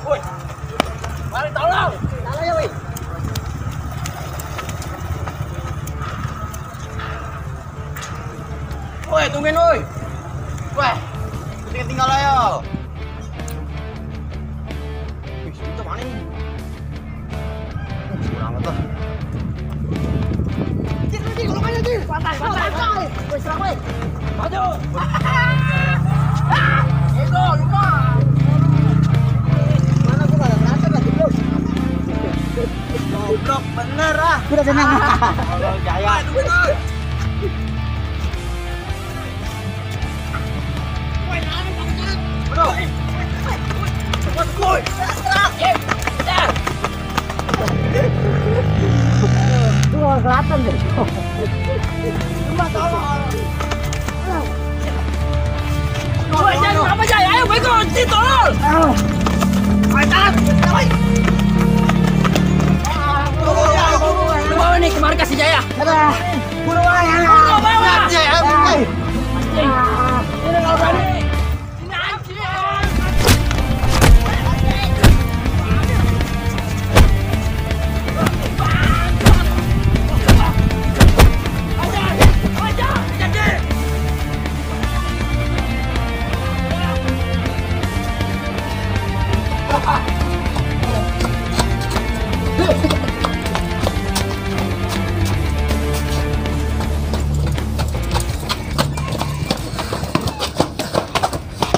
Woi, mari tolong. Tolong ya, woi. Woi, tungguin, woi. Woi, tinggal aja. Wih, itu mana ini? Kurang tuh. Cir, golongan aja, Cir. Pantai. Woi, serang, woi. Maju. Ego, lupa. Mana gua enggak berantem lagi, Bro. Goblok bener ah. Udah tenang. Allah jaya. Woi, nani kamu turun. Bro. Woi. Terakhir. Dah. Lu enggak kelihatan deh. Cuma tolong. Woi, jangan apa aja. Ayo, bego, tolong. Ayo, tahan. Woi. Lu bawa nih ke markas si Jaya. Ada. Buru aja. Buru bawa. Anjing. Ini enggak berani. Ini anjing.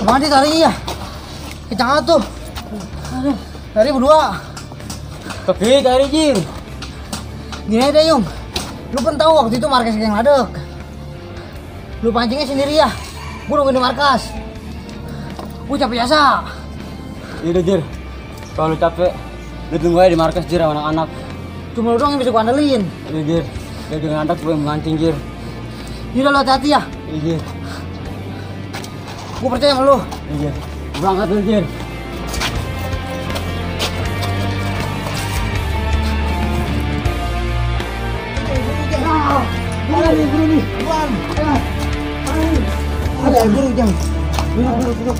Mana tari ya? Kencang tuh. Aduh, tari berdua. Kaki tadi Jir. Gini aja Yung. Lu kan tahu waktu itu markas yang ladek. Lu pancingnya sendiri ya. Gua nungguin di markas. Gua capek jasa. Yaudah Jir. Kalau lu capek, lu tunggu aja di markas Jir sama anak-anak. Cuma lu doang yang bisa gua andelin. Iya Jir. Dia dengan anak gue mengancing Jir. Yaudah lu hati-hati ya. Iya Jir. Gua percaya sama lu. Iya Jir. Berangkat lu Jir. Mana nih buru nih? Buan. Ada buru jang. Buru.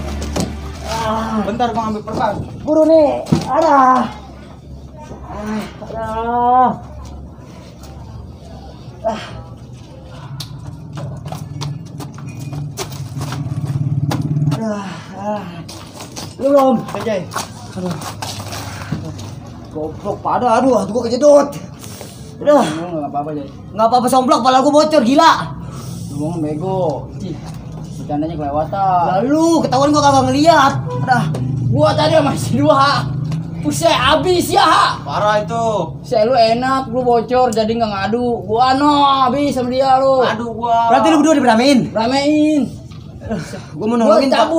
Bentar gua ambil perban. Buru nih. Ada. Lu belum? Jay. Aduh. Goblok pada, aduh, gua kejedot. Udah. Enggak apa-apa Jay. Nggak apa-apa somplok, pala gua bocor, gila. Lu ngomong bego. Cih. Bercandanya kelewatan. Lalu, ketahuan gua kagak ngeliat. Udah. Gua tadi masih 2. Buset, habis ya. Parah itu. Saya lu enak, lu bocor jadi nggak ngadu. Gua habis sama dia lu. Aduh, gua. Berarti lu berdua diberamein? Ramein. Gua mau nolongin, Pak.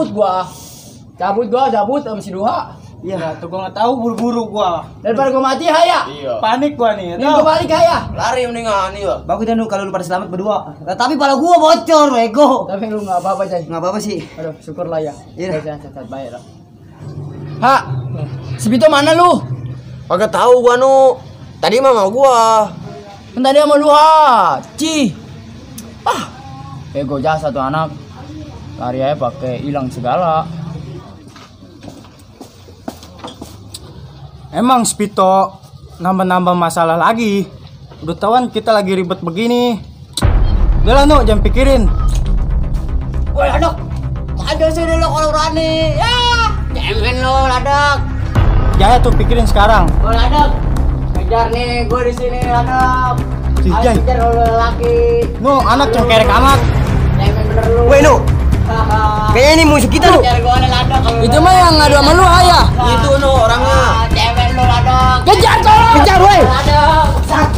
Cabut sama si Duha. Iya, tuh gua nggak tahu, buru-buru gua. Daripada gua mati haya. Iya. Panik gua nih. Ini gua balik haya. Lari mendingan iya. Bagus dan lu kalau lu pada selamat berdua. Nah, tapi pala gua bocor, ego. Tapi lu nggak apa-apa, Jay. Nggak apa-apa sih. Aduh, syukur lah ya. Iya. Sehat baik lah. Ha, si Bito mana lu? Kagak tahu gua nu. Tadi mama gua. Kan tadi sama lu ha. Ci. Ego jasa tuh anak. Lari aja pakai hilang segala. Emang Spito nambah-nambah masalah lagi. Udah tawan kita lagi ribet begini. Udah lah no, jangan pikirin. Woi, Ladok. Aja sini lo kalau berani. Ya, cemen lo, Ladok. Jaya tuh pikirin sekarang. Oh, Ladok. Kejar nih, gue di sini, Ladok. Si Ayo Jay. kejar lo laki. No, anak yang kerek amat. Cemen bener lu. Woi nu. Haha. Kayaknya ini musuh kita nu. Kejar gue nih, Ladok. Itu mah yang ngadu sama lu ayah. Itu nu orangnya. Cemen lo, Ladok. Kejar tolong. Kejar, woi. Ladok. Sak.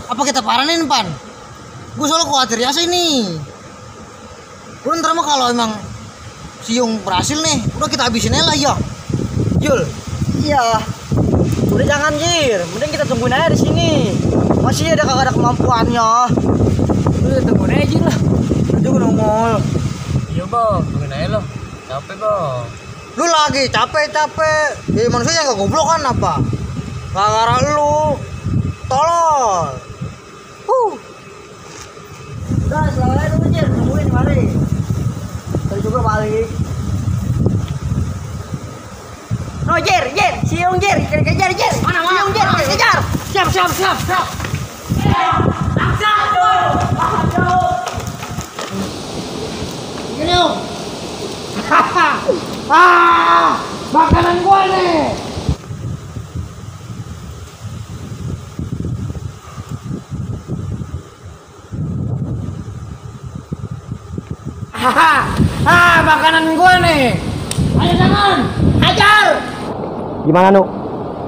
Apa kita paranin, Pan? Gue soalnya khawatir ya sih nih. Udah ntar mah kalau emang si Yung berhasil nih, udah kita habisin aja lah ya. Jul. Iya. Udah jangan Jir, mending kita tungguin aja di sini. Masih ada kagak ada kemampuannya. Udah tungguin aja Jir lah. Itu gue nongol. Iya bang, tungguin aja lo. Capek bang. Lu lagi capek-capek. Jadi manusia yang gak goblok kan apa? Gara-gara lu. Tolol. Udah, selalu aja Jir, tungguin mari. Tadi juga balik. No Jir, si Yung Jir, kejar Jir. Mana? Si Yung Jir, kejar. Siap. Gini Yung. Makanan gua nih. Makanan gua nih. Ayo jangan. Hajar. Gimana Nu?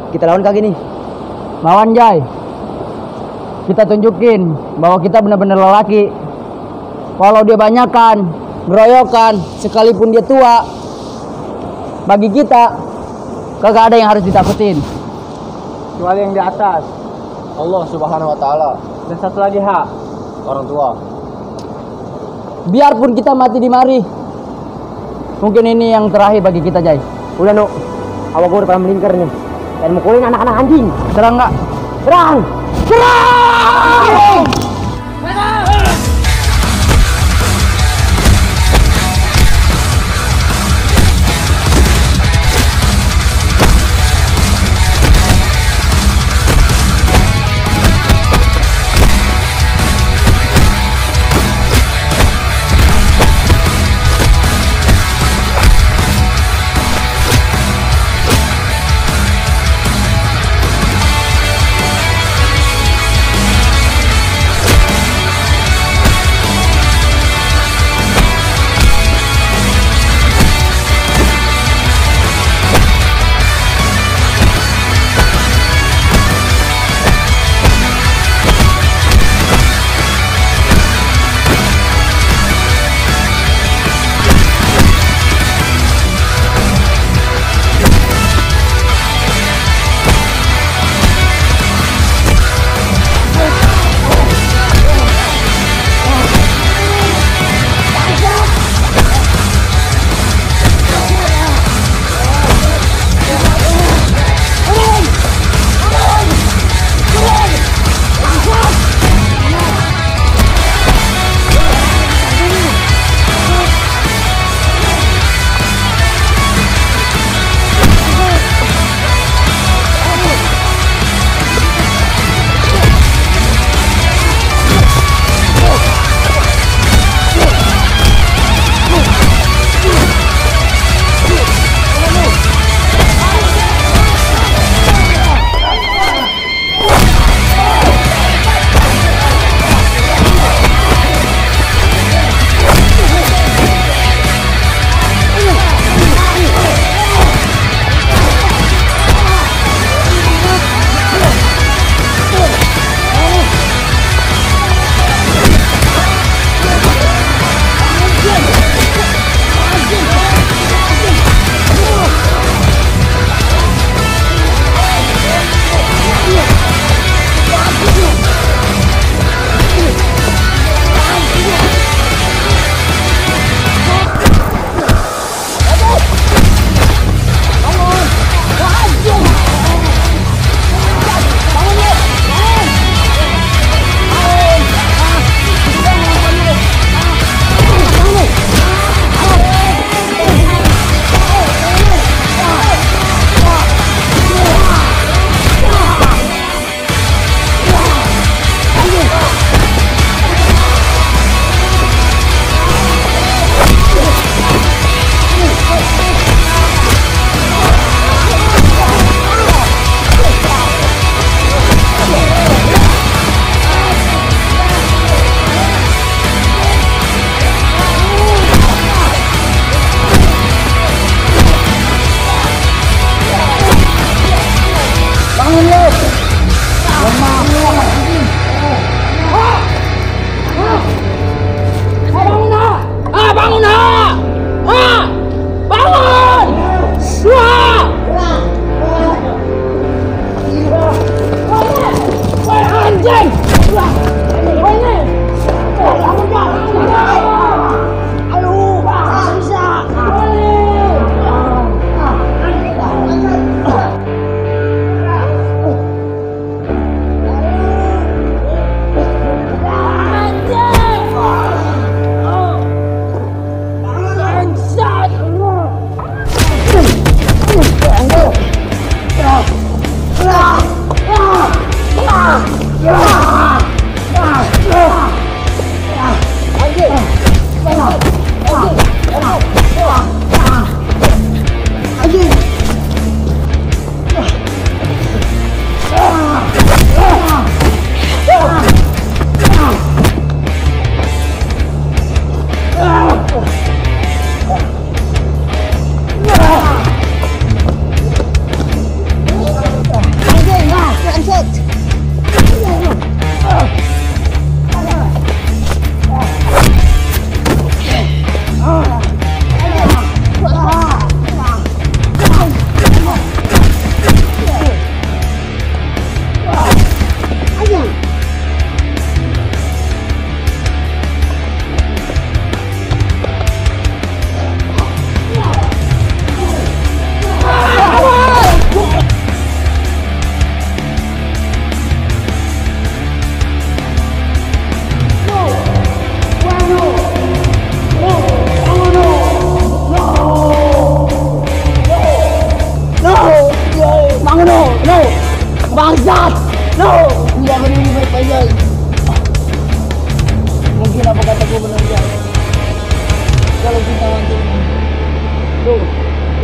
Kita lawan kaki nih. Lawan Jai. Kita tunjukin bahwa kita benar-benar lelaki. Walau dia banyakan, geroyokan, sekalipun dia tua, bagi kita kagak ada yang harus ditakutin. Kecuali yang di atas, Allah Subhanahu Wa Taala. dan satu lagi hak. Orang tua. Biarpun kita mati di mari, mungkin ini yang terakhir bagi kita Jai. Udah Nu, awak gue udah pada melingkar nih. Dan mukulin anak-anak anjing. Serang nggak? Serang! Serang!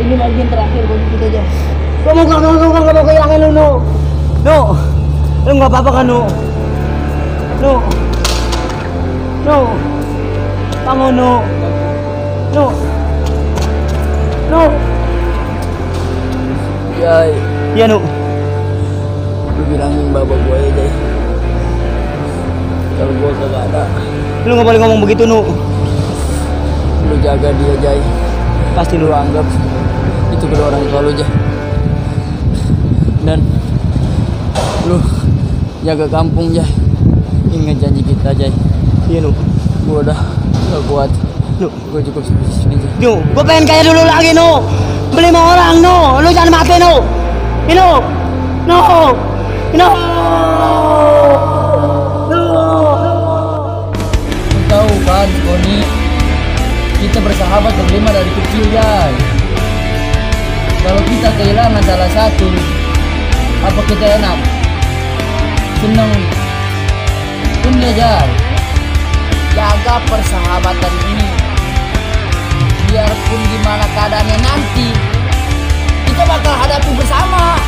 Ini bagian terakhir buat kita aja. Gak mau kehilangan lu, Nu. Nu, lu nggak apa-apa kan, Nu? Nu, Nu, bangun, Nu. Nu, Nu. Jai, Iya, Nu. lu bilangin bapak gua ya, Jai. Kalau gua kagak ada, Lu nggak boleh ngomong begitu, Nu. lu jaga dia, Jai. Pasti lu anggap itu kedua orang tua lu, Jai. Dan lu jaga kampung, Jai. Ingat janji kita, Jai. Iya, Nu. Gua udah gak kuat. Nu, Gua cukup sampai sini, Jai. Nu, gua pengen kaya dulu lagi, Nu. Beli sama orang, Nu. Lu jangan mati, Nu. Nu, Nu, Nu. Lu tahu kan, Koni, kita bersahabat berlima dari kecil, Jai. Kalau kita kehilangan salah satu, apa kita enak? Seneng? Punya, Jai. Jaga persahabatan ini. Biarpun gimana keadaannya nanti, kita bakal hadapi bersama.